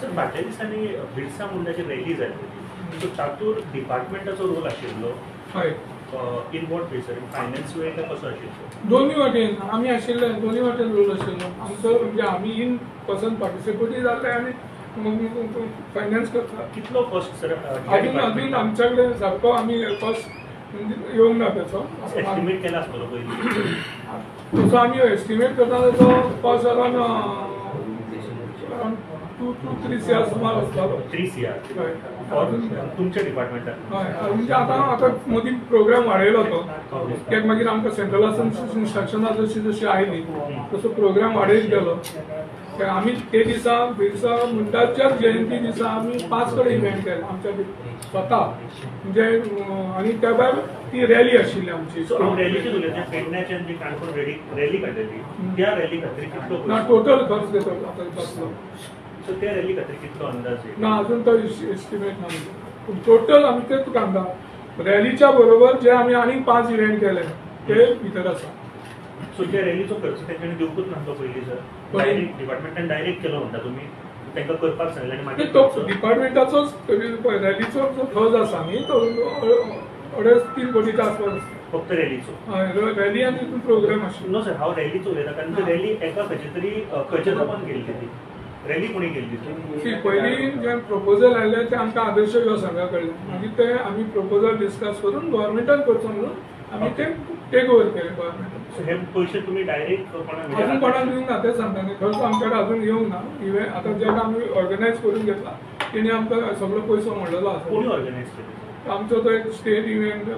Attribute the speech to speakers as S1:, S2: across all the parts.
S1: Sir फाटल्या दिसांनी Birsa मुंडाची rally जाल्ली, सो तातूंत डिपार्टमेंटाचो रोल आशिल्लो?
S2: हय.
S1: In what way sir? Finance way काय कसो आशिल्लो?
S2: दोन्ही वाटेन आमी आशिल्ले, दोन्ही वाटेन रोल आशिल्लो आमचो. म्हणजे आमी इन पर्सन पार्टिसिपेटूय जाले आनी फायनान्स करता.
S1: कितलो कॉस्ट सर?
S2: अजून अजून आमच्या कडेन सारको आमी कॉस्ट म्हणजे येवंक ना तेचो.
S1: एस्टिमेट केला आसतलो पयलीं?
S2: तसो आमी एस्टिमेट करता, ताचो cost around around 2 to 3 CR सुमार आसतालो.
S1: 3 CR?
S2: हय.
S1: तुमच्या डिपार्टमेंटान?
S2: हय, म्हणजे आतां आतां मदीं प्रोग्राम वाडयलो तो, कित्याक मागीर आमकां सेंट्रलासून इन्स्ट्रक्शनां जशी जशी आयली तसो प्रोग्राम वाडयत गेलो. आमी ते दिसा बिरसा मुंडाच्याच जयंती दिसा आमी 5 कडेन इव्हेंट केले आमच्या स्वता, म्हणजे आनी त्या भायर ती रॅली आशिल्ली आमची.
S1: सो हांव रॅलीचेर उलयता, पेडण्याच्यान जी काणकोण रॅली काडलेली त्या रॅली खातीर कितलो?
S2: ना, टोटल खर्च घेतो आतां जातलो.
S1: सो त्या रॅली खातीर कितलो अंदाज?
S2: ना, अजून तो एस्टिमेट ना. पूण टोटल आमी ते तुका सांगता, रॅलीच्या बरोबर जे आमी आनीक 5 इव्हेंट केले ते भितर आसा.
S1: सो त्या रॅलीचो खर्च तेंच्यांनी दिवकूच नासलो पयलीं सर? डायरेक्ट डिपार्टमेंटान डायरेक्ट केलो म्हणटा तुमी, तांकां करपाक सांगलें आनी मागीर
S2: तो डिपार्टमेंटाचोच रॅलीचो जो खर्च आसा न्ही तो 2.5-3 कोटीच्या आसपास आसा.
S1: फक्त रॅलीचो?
S2: हय, रॅली आनी तितून प्रोग्राम आशिल्लो.
S1: नो सर, हांव रॅलीचो उलयता, कारण ती रॅली एका खंयच्या तरी खंयच्या लोकान केल्ली, ती रॅली कोणी केल्ली?
S2: सी, पयलीं जें प्रपोजल आयलें तें आमकां आदर्श युवा संघा कडल्यान, मागीर ते आमी प्रपोजल डिस्कस करून गव्हर्मेंटान करचो म्हणून आमी ते टेक ओवर केलें गव्हर्मेंटान.
S1: सो हे पयशे तुमी डायरेक्ट कोणाक?
S2: अजून कोणाक दिवंक ना, तें सांगता न्ही. खर्च आमच्या कडेन अजून येवंक ना. इव्हन आतां जेका आमी ऑर्गनायज करून घेतला तेणी आमकां सगळो पयसो म्हणलेलो आसा.
S1: कोणी ऑर्गनायज केलें?
S2: आमचो तो एक स्टेट इव्हेंट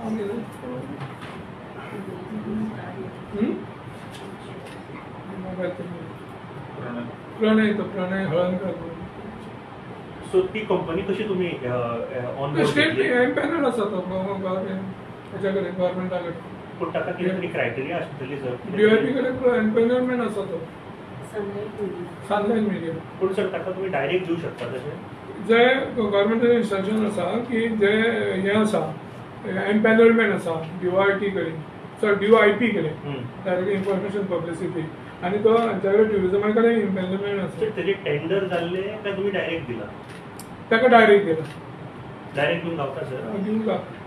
S2: आमी मोबायल प्रणय, तो प्रणय हळणकर म्हणून.
S1: सो ती कंपनी कशी तुमी ऑन?
S2: स्टेट एम्पॅनल आसा तो हेच्या कडेन, गव्हर्मेंटा कडेन.
S1: पूण ताका कितें तरी क्रायटेरिया आसतली सर.
S2: डीओआयपी कडेन एम्पॅनलमेंट आसा तो सनलायट मिडिया.
S1: पूण सर ताका तुमी डायरेक्ट दिवं शकता तशें?
S2: जे गव्हर्मेंटाचें इन्स्ट्रक्शन आसा की जे हें आसा एम्पॅनलमेंट आसा डीओआयटी कडेन, सॉरी डीओआयपी कडेन, डायरेक्ट इन्फॉर्मेशन पब्लिसिटी, आनी तो हांच्या कडेन ट्युरिजमा कडेन एम्पॅनलमेंट आसा.
S1: सर तेजे टेंडर जाल्ले काय तुमी डायरेक्ट दिला?
S2: ताका डायरेक्ट दिला.
S1: डायरेक्ट दिवंक गावता सर?
S2: दिवंक गावता.